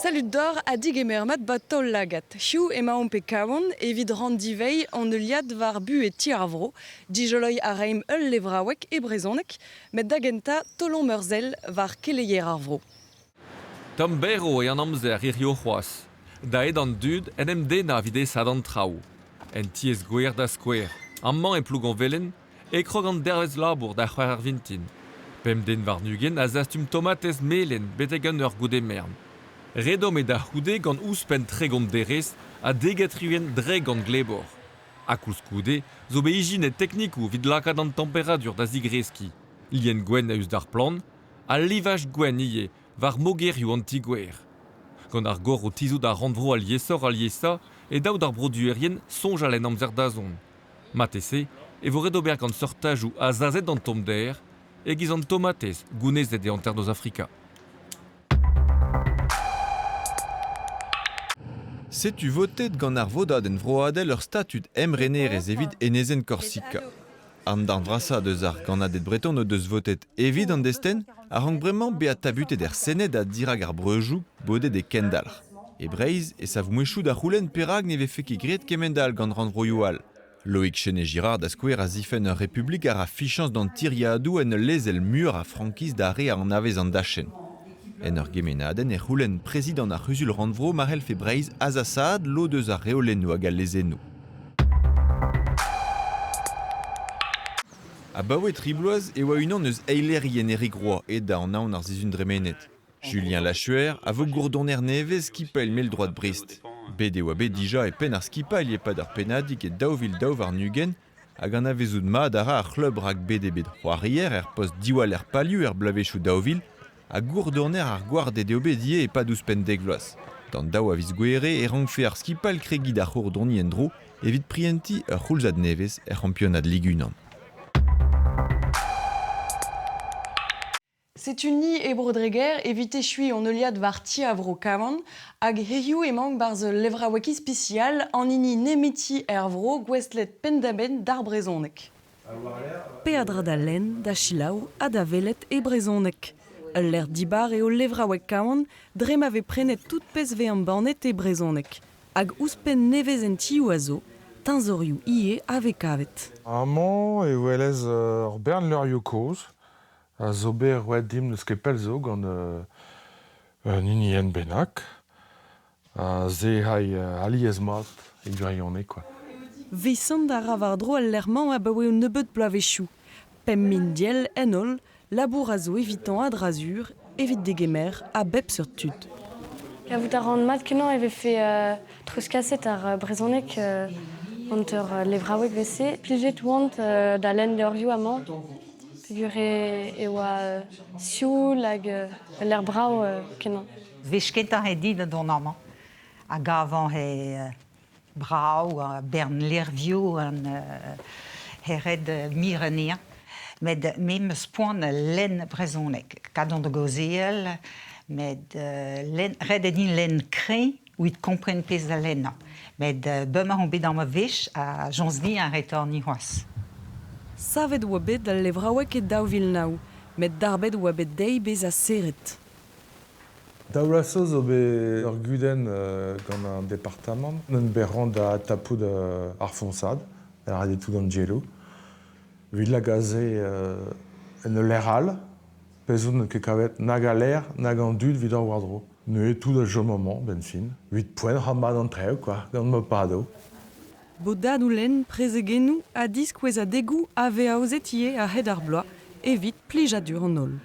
Salud deoc'h ha digemer mat 'ba Taol Lagad. Hiziv emaomp e Kawan evit rann-diveiñ an heuliad war buhez Ti ar Vro. Dijoloiñ a raimp ul levraoueg e brezhoneg, met da gentañ taolomp ur sell war keleier ar vro. Tomm berv eo an amzer hiziv c'hoazh. Daet an dud en em dennañ evit aesaat an traoù. En tiez-gwer da skouer, amañ e Plougonvelen, e krog an dervezh labour da c'hwec'h ar vintin. Pemp den warn-ugent a zastum tomatez melen betek un eur goude merenn. Ret omp eo da c'houde gant ouzhpenn 30 derez ha deget-tri-ugent dregont glebor. Ha koulskoude zo bet ijinet teknikoù evit lakaat an temperadur da zigreskiñ. Lien gwenn a-us d'ar plant, ha livaj gwenn ivez war mogerioù an ti-gwer. Gant ar gor o tizhout ar rannvro aliesoc'h-aliesañ e dav d'ar broduerien soñjal en amzer dazont. Marteze e vo ret ober gant seurtajoù azazet d'an tommder e-giz an tomatez gounezet e hanternoz Afrika. Setu votet gant ar Vodadenn Vroadel ur statud emrenerezh evit enezenn Korsika. An darn vrasañ deus ar gannaded breton o deus votet evit an destenn a rank bremañ bezañ tabutet er Sened ha dirak ar breujoù bodet e Kendalc'h. E Breizh e sav mouezhioù da c'houlenn perak ne vefe ket graet kement-all gant rannvroioù all. Loïc Chesnais-Girard da skouer a zifenn ur republik a ra fichañs d'an tiriadoù en ul lezel muioc'h a frankiz d'ar re a anavez an dachenn. En ur gemennadenn e c'houlenn prezidant ar C'huzul-rannvro ma c'hellfe Breizh azasaat lod eus ar reolennoù hag al lezennoù. Abaoe tri bloaz e oa unan eus eilerien Erik Roy aet da anaon ar sizhun dremenet. Julien Lachuer a vo gourdoner nevez skipailh mell-droad Brest. Bet e oa bet dija e penn ar skipailh e-pad ur pennadig e 2022 hag anavezout mat a ra ar c'hlub rak bet eo bet c'hoarier er post diwaller palioù er bloavezhioù 2000 ha gourdoner ar gwarded eo bet ivez e-pad ouzhpenn dek vloaz. D'an daou a viz Gouhere e rankfe ar skipailh kregiñ da c'hourdoniñ en-dro evit prientiñ ur c'houlzad nevez er c'hampionad Ligue 1. Setu ni e Bro-Dreger evit echuiñ hon heuliad war ti a vro Kawan hag hiziv emaomp 'barzh ul levraoueg ispisial an hini nemeti er vro gouestlet penn-da-benn d'ar brezhoneg. Peadra da lenn, da selaou ha da welet e brezhoneg. Ul lec'h dibar eo levraoueg Kawan dre ma vez prenet tout pezh 'vez embannet e brezhoneg. Hag ouzhpenn nevezentioù a zo, teñzorioù ivez a vez kavet. Amañ e welez ur bern levrioù kozh a zo bet roet dimp n'eus ket pell zo gant un hinienn bennak. Ha se 'ray alies-mat e gwirionez quoi. Visant a ra war-dro al lec'h-mañ abaoe un nebeud bloavezhioù. Pemp mil diell en holl, labour a zo evitañ a-dra-sur evit degemer a bep seurt tud. Kavout a ran mat-kenañ e vefe treuzkaset ar brezhoneg gant ur levraoueg 'vez-se. Plijet oant da lenn levrioù amañ. Peogwir e oa sioul hag ul lec'h brav kenañ. Wech kentañ eo dit da dont amañ a gavan he brav bern levrioù an he ret mir anezhañ. Met me 'm eus poan lenn brezhoneg. Kad on da gaozeal, met lenn ret eo din lenn kreñv evit kompren pezh da lennañ. Met bremañ on bet amañ wech ha soñj din a retorniñ c'hoazh. Savet oa bet al levraoueg e 2009, met darbet oa bet dezhi bezañ serret. Daou vloaz zo zo bet ur gudenn gant an departamant. Un berrañ da tapout ar foñsad, da lâret eo tout an dielloù. Evit lakaat se en ul lec'h all, pezh zo n'eo ket kavet nag al lec'h nag an dud evit ober war-dro. Neuze tout a chom amañ, 'benn fin. Evit poent ra mat an traoù quoi, gant ma pado. Bodadoù lenn, prezegennoù ha diskouezadegoù a vez aozet ivez a-hed ar bloaz evit plijadur an holl.